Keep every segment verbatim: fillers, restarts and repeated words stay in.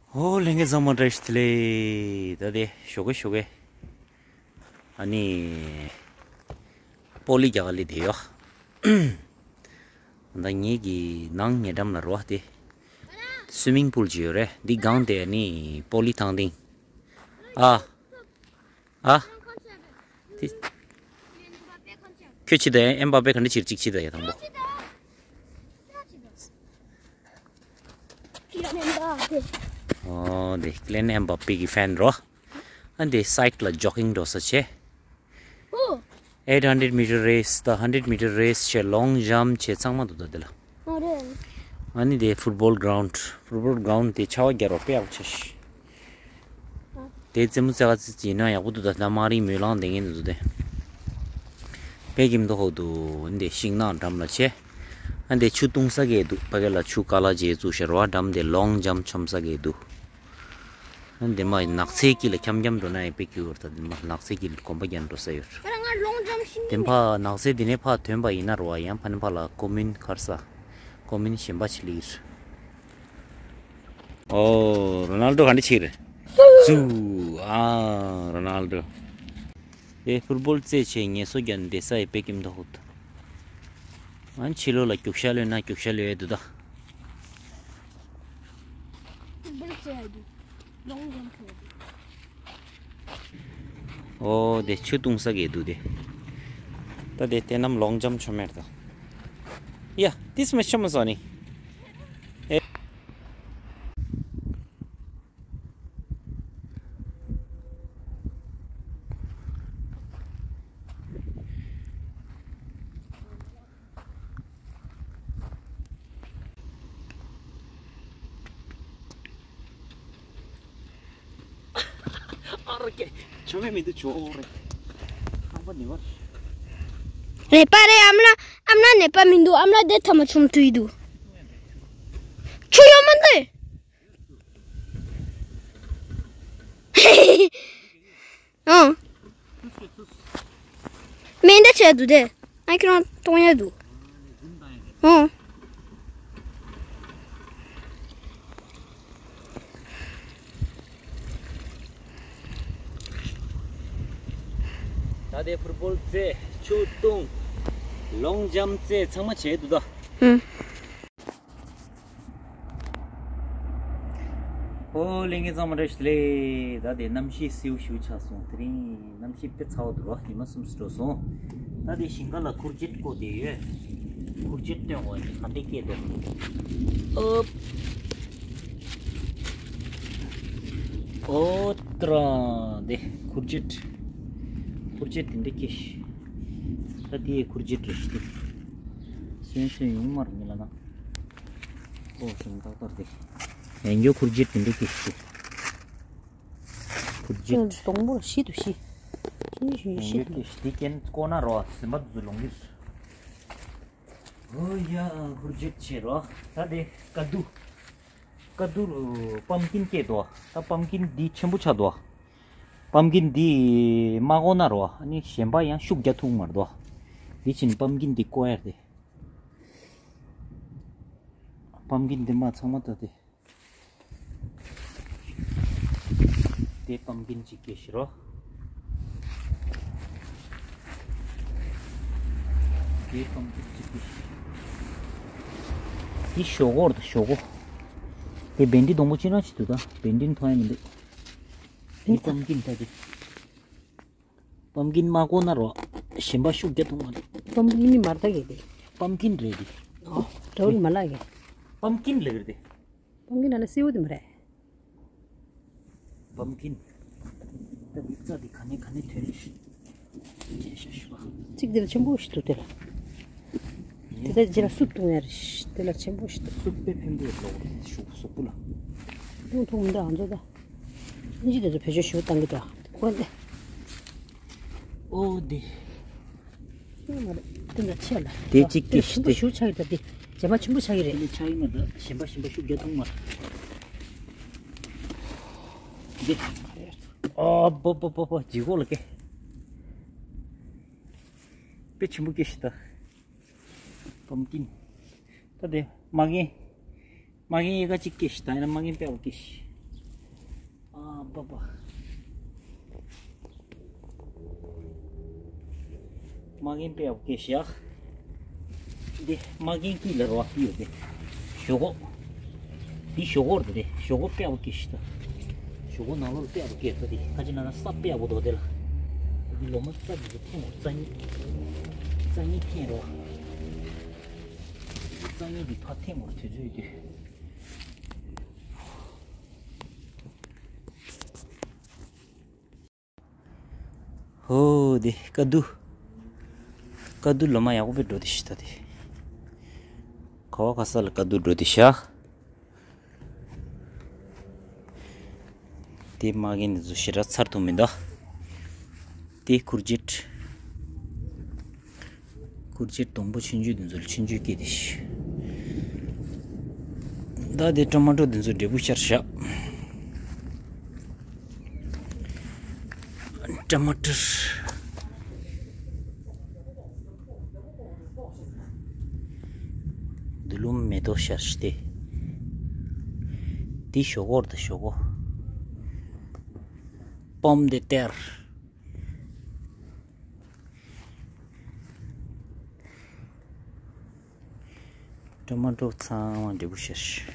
ཨོ་ལྷན་རྒྱས་ཚང་མ་བཀྲ་ཤིས་བདེ་ལེགས། ད་དེ་ཞོགས་ཀས་ཞོགས་ཀས་ཨ་ནི་པོ་ལི་རྒྱག་ག་སླེབས་བསྡད་ཡོད། ད་ངེད་ཀྱི་ནང་ཉེ་འགྲམ་ལ་རོ་དེ་སུའི་མིང་པུལ་ཅིག་ཡོད་རེད། འདི་སྒང་དེ་ཨ་ནི་པོ་ལི་ཐང་སྟེང་། ཨ། ཨ། དེ། ཁྱོད་ཕྱི་ད་ཡ་ཨེམ་བ་པེ་ག་འདྲ་ཕྱིར་གཅིག་ཕྱི་ད་ཡ་དང་པོ། ཨོ་དེ་ཀི་ལེན་ཨེམ་བ་པེ་གི་ཕེན་རོ། ཨ་འདི་སའིཌ་ལ་ཇོག་གིང་འགྲོ་ས་བྱས། ཨོ། eight hundred meter race དང་hundred meter race བྱས། long jump བྱས། ཚང་མ་འདུག་ད་དེ་ལ། ཨ་རེད། ཨ་ནི་དེ་ཕུཊ་བོལ་གྷ་རའུནཌ། ཕུཊ་བོལ་གྷ་རའུནཌ་དེ་ཆར་པ་རྒྱག་རོགས་དཔེ་ཡག་པོ་ཆགས་ཤག་དེ་རྩེད་མོ་རྩེ་ག་ཙི་ཙི་ཡིན་ན་ཡག་པོ་འདུག་ད། ད་དམངས་རིགས་སྨོན་ལམ་ལྡན་མཁན་འདུག་དེ། དཔེ་སྐྱིད་མདོག་ཁ་པོ་འདུག་འདི་ཤིང་ནགས་འགྲམ་ལ་བྱས། ཨ་འདི་ཆུ་བཏུང་ས་གི་འདུག་ཕ་གི་ལ་ཆུ་ཀ་ལ་བྱས་བཙུགས་ཤག་རོ། འགྲམ་དེ་long jump མཆོང་ས་གི་འདུག་ཨ་འདི་མ་ནགས་ཚལ་དཀྱིལ་ལ་འཁྱམ་འཁྱམ་འགྲོ་ན་ཡང་དཔེ་སྐྱིད་པོ་རེད། ད་འདི་མ་ནགས་ཚལ་དཀྱིལ་གོམ་པ་རྒྱག་འགྲོ་ས་ཡོད། ཨ་ང་long jump ཤིང་དེ་ཕ་ནགས་ཚལ་འདི་ནས་ཕར་ཐོན་པ་ཡིན་ན་རོ། ཡང་ཕ་ནས་ཕར་ལ་ཀོ་མིན་ག་རེ་ཟ། ཀོ་མིན་གཞན་པ་ཅིག་སླེབས་ཡོད། ཨོ། རོ་ནལ་ཌོ་ག་འདྲ་བྱེད་རེད། ཛུ། ཨ། རོ་ནལ་ཌོ། དེ་ཕུཊ་བོལ་རྩེད་བྱས་ངལ་གསོ་རྒྱག་བསྡད་ས་ཡི་དཔེ་སྐྱིད་མདོག་ཁ་པོ་འདུག་ཨ་ཕྱི་ལོགས་ལ་རྒྱུག་ཤར་གློད་ན་རྒྱུག་ཤར་གློད་ཡས་འདུག་ད། ཕུཊ་བོལ་རྩེད་ཡས་འདུག long jump འཁྱོག་འདུག་ཨོ་དེ་ཆུ་བཏུང་ས་གི་འདུག་དེ། ད་དེ་དེ་རྣམས་long jump མཆོང་མེད་ད། ཡ། དེས་མ་ཤོ་མ་སོ་ནི། ཨེ། ཨ་རོ་ཀེ། ཆོ་མེད་མི་འདུག་ཆོ་རེད། ཁང་པ་ནི་བར། ནད་པ་རེད། ཨ་མ་ལགས། ཨ་མ་ལགས་ནད་པ་མི་འདུག་ཨ་མ་ལགས་དེ་ཐ་མ་ཆུང་དུ་ཡི་འདུག་ཆུ་ཡོད་མ་འདུག་ཨང་། མེ་མདའ་བྱས་འདུག་དེ། ཨ་ཁྱོད་རང་གཏོང་ཡ་འདུག་ཨང་། ད་དེ་ཕུཊ་བོལ་རྩེད། ཆུ་བཏུང་། long jump རྩེད། ཚང་མ་བྱས་འདུག་ད། ཨང་། ཨོ་ལྷན་རྒྱས་ཚང་མ་བཀྲ་ཤིས་བདེ་ལེགས། ད་དེ་གནམ་གཤིས་བསིལ་པོ་ཞེ་པོ་ཆགས་སོང་། དེ་རིང་གནམ་གཤིས་དཔེ་ཚ་པོ་འདུག་རོ། ཉི་མ་སུམ་སུ་འགྲོ་སོང་། ད་དེ་ཞིང་ཁ་ལ་ཁུར་ཆེད་བསྐོར་བསྡད་ཡོད། ཁུར་ཆེད་སྟོན་དགོས་ནི་ག་འདྲས་སྐྱེས་འདུག་ཨོབ། ཨོ་ཏྲ། དེ་ཁུར་ཆེད། ཁུར་ཆེད་དེ་འདྲས་སྐྱེས་ཤག་ད་དེ་ཁུར་ཆེད་རེད་འདུག་སོན་སོན་ཡོང་མ་རེད་མི་ལ་ན། ཨོ་སོན་ཏག་ཏག་དེ། ཡང་རྒྱུ་ཁུར་ཆེད་དེ་འདྲས་སྐྱེས་ཤག་ཁུར་ཆེད། སྡོང་པོ་ཤི་དུ་ཤི། ཤི་ཤི་ཤི། ཡང་རྒྱུ་དེ་ཤི་དེ་ཀན་ཀོ་ན་རོ་སེམས་པ་དུ་ལོང་གིར། ཨོ་ཡ། ཁུར་ཆེད་ཆེ་རོ། ད་དེ་ཀ་དུ། ཀ་དུ། པམ་ཀིན་སྐྱེས་འདུག་ད་པམ་ཀིན་འདི་ཆེན་པོ་ཆགས་འདུག་པམ་ཀིན་འདི་མ་བཀོག་ན་རོ། ཨ་ནི་གཞན་པ་ཡང་ཤུགས་རྒྱག་ཐུབ་མ་རེད་འདུག་འདི་ཕྱིན་པམ་ཀིན་འདི་བཀོག་ཡ་རེད། པམ་ཀིན་འདི་མ་ཚང་མ་ད་དེ། དེ་པམ་ཀིན་གཅིག་སྐྱེས་ཤི་རོ། དེ་པམ་ཀིན་གཅིག་སྐྱེས་ཤི། དེ་ཞོག་ཁོག་རེད་ད་ཞོག་ཁོག་དེ་བེན་ཌི་སྡོང་པོ་ཅི་རང་ཅིག་འདུག་ད་བེན་ཌི་མཐོང་ཡ་མི་འདུག་དེ་པམ་ཀིན་ད་དེ། པམ་ཀིན་མ་བཀོག་ན་རོ། གཞན་པ་ཤུགས་རྒྱག་ཐུབ་མ་རེད། པམ་ཀིན་ནི་མར་ད་གས་དེ། པམ་ཀིན་རེད་དེ། ཨོ། དྲ་བ་ནི་མ་ལགས་གས། པམ་ཀིན་ལབ་རེད་དེ། པམ་ཀིན་ན་ལ་སེའུ་དེ་མ་རེད། པམ་ཀིན། ད་འདི་རྩྭ་འདི་ག་ནས་ག་ནས་ཐོན་ནས་ཤི། རྒྱས་ཤ་ཤུ་བ། གཅིག་འདི་ལ་ཆེན་པོ་ཞིག་འདུག་དེ་ལ། དེ་ལྟར་རྗེས་ལ་སུབ་བཏུང་ཡ་རེད། དེ་ལ་ཆེན་པོ་ཞིག་འདུག་སུབ་དཔེ་ཕན་པོ་ཡོད་ལོག་རེད་ཞུ་གཟུགས་པོ་ལ། ལུང་ཐུང་མི་འདུག་ང་ཚོ་ད། ཨིན་ཇི་དེ་ཚོ་བེད་སྤྱོད་ཞུ་བཏང་གི་འདུག་ཁོ་འདི། ཨོ་འདི། ཨེ་མ་རེད། དེ་འདྲ་ཆེ་ལ། དེ་གཅིག་དེ་ཆེན་པོ་ཞིག་ཞུ་ཆགས་ཡོད་ད་དེ། རྗེས་མ་ཆེན་པོ་ཆགས་ཀྱི་རེད། དེ་ཆགས་ཡིན་མ་ད་གཞན་པ་གཞན་པ་ཤུགས་རྒྱག་ཐུབ་མ་རེད། འདི། ཨ་པོ་པོ་པོ་པོ་ལྗིད་ཁོག་ལ་སྐེ། དཔེ་ཆེན་པོ་སྐྱེས་ཤི་ད། པམ་ཀིན། ད་དེ་མ་གིན། མ་གིན་ཡི་ག་གཅིག་སྐྱེས་ཤི་ད་ཡིན་ན་མ་གིན་དཔེ་བ་སྐྱེས་ཤི། ཨ་པ་པ། མ་རྒན་དཔེ་ཡག་པོ་སྐྱེས་ཤག་འདི་མ་རྒན་ཀུན་ལ་རོ་བ་ཡོད་དེ། ཞོག་ཁོག་འདི་ཞོག་ཁོག་རེད་དེ། ཞོག་ཁོག་དཔེ་ཡག་པོ་སྐྱེས་ཤག་ད། ཞོག་ཁོག་ནང་ལོགས་དཔེ་ཡག་པོ་སྐྱེས་ད་དེ། ཁ་ཅིག་ན་ན་ས་དཔེ་ཡག་པོ་འདུག་དེ་ལ། འདི་ལོ་མ་རྩ་འདི་ཚོ་འཐེན་མོ་རྩ་གཉིས། རྩ་གཉིས་འཐེན་རོ། རྩ་གཉིས་འདི་ཕར་འཐེན་མོ་དུས་ཚོད་ཡོད་དུས། ཧོ། དེ་དཀའ་སྡུག་དཀའ་སྡུག་ལོ་མ་ཡག་པོ་དཔེ་འགྲོ་དེ་ཤི་ད་དེ། ག་བ་ག་ས་ལ་དཀའ་སྡུག་འགྲོ་དེ་ཤ། དེ་མ་རྒན་འདི་ཚོ་ཞེ་དྲག་ཚར་ཐུབ་མི་འདུག་དེ་ཁུར་ཆེད། ཁུར་ཆེད་སྡོང་པོ་ཆུང་ཆུང་འདི་ཚོ་ལ་ཆུང་ཆུང་སྐྱེས་དེ་ཤི། ད་དེ་ཊ་མ་ཊོ་འདི་ཚོ་འབྲས་བུ་ཤར་ཤག་ཊ་མ་ཊར། འདི་ལུམ་མེ་ཏོག་ཤར་ཤི་སྟེ། འདི་ཞོག་ཁོག་དང་ཞོག་ཁོག་པོམ་དེ་ཏེར། ཊ་མ་ཊོ་ཚང་མ་འབྲས་བུ་ཤར་ཤི།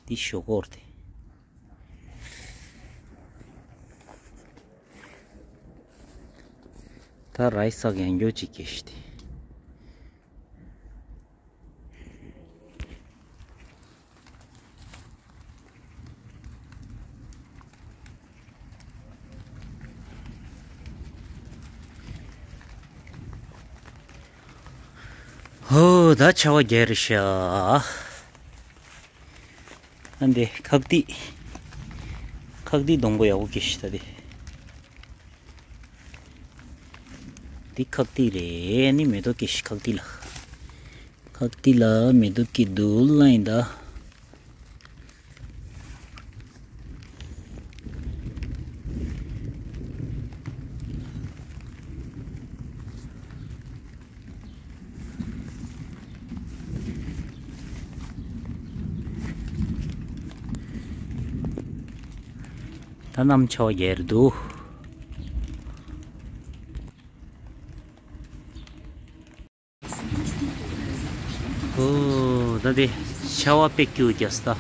འདི་ཞོག་ཁོག་དེ། ད་རའི་སག་ཡང་འགྱོ་ཅིག་སྐྱེས་ཤི་སྟེ། ཧོ། ད་ཆར་པ་རྒྱག་རེད་ཤག་ཨ་འདི་ཁག་ཏིག་ཁག་ཏིག་སྡོང་པོ་ཡག་པོ་སྐྱེས་ཤི་ད་དེ། འདི་ཁག་ཏིག་རེད། ནི་མེ་ཏོག་སྐྱེས་ཤི་ཁག་ཏིག་ལ། ཁག་ཏིག་ལ་མེ་ཏོག་སྐྱེས་འདུག་ལ་ཡིན་ད། ད་གནམ་ཆར་པ་རྒྱག་རེད་འདུག་ཨོ། ད་དེ་ཆར་པ་དཔེ་སྐྱིད་པོ་རྒྱག་སྟེ།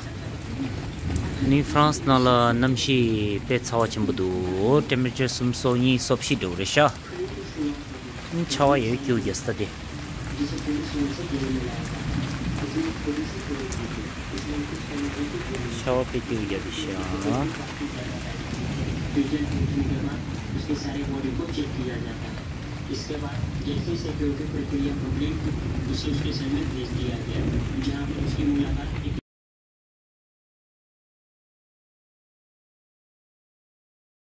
ནི་ཧྥ་རན་སི་ནང་ལ་གནམ་གཤིས་དཔེ་ཚ་བ་ཆེན་པོ་འདུག་ཊེམ་པེ་ཅར་སུམ་སོ་གཉིས་སོ་བཞི་འགྲོ་གི་རེད་ཤག་ནི་ཆར་པ་ཡོད་སྐྱིད་པོ་རྒྱག་སྟེ་དེ། ཆར་པ་དཔེ་སྐྱིད་པོ་རྒྱག་གི་ཤག इसके बाद जैसे ही सिक्योरिटी प्रक्रिया कंप्लीट हुई, उसे उसके सेल में भेज दिया गया, जहां पर उसकी मुलाकात एक